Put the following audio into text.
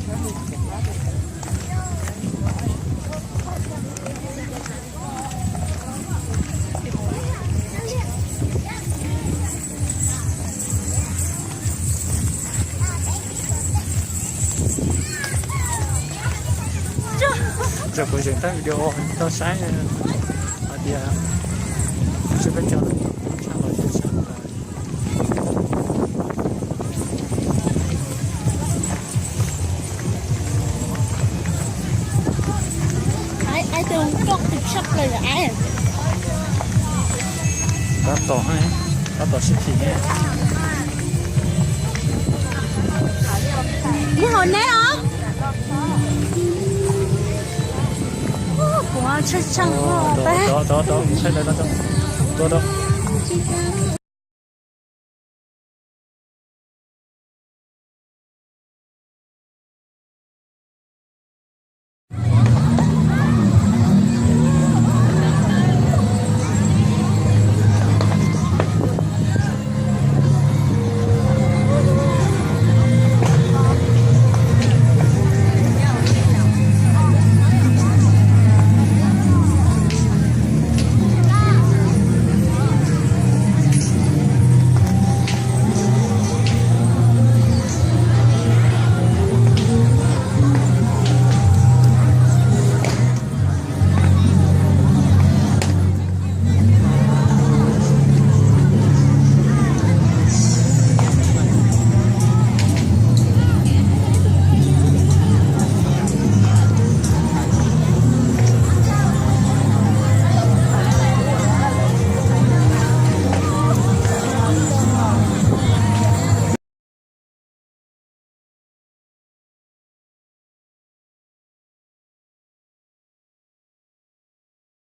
Ntawm kuv zeem tab video tau saib hais tias tsis peb cov tshaj los tsis tshaj. Tab tom, tab tom sib phim ne. Neb hauv neb os. Kuv tshee tshee. Tua, tua, tua, tua, tua, tua.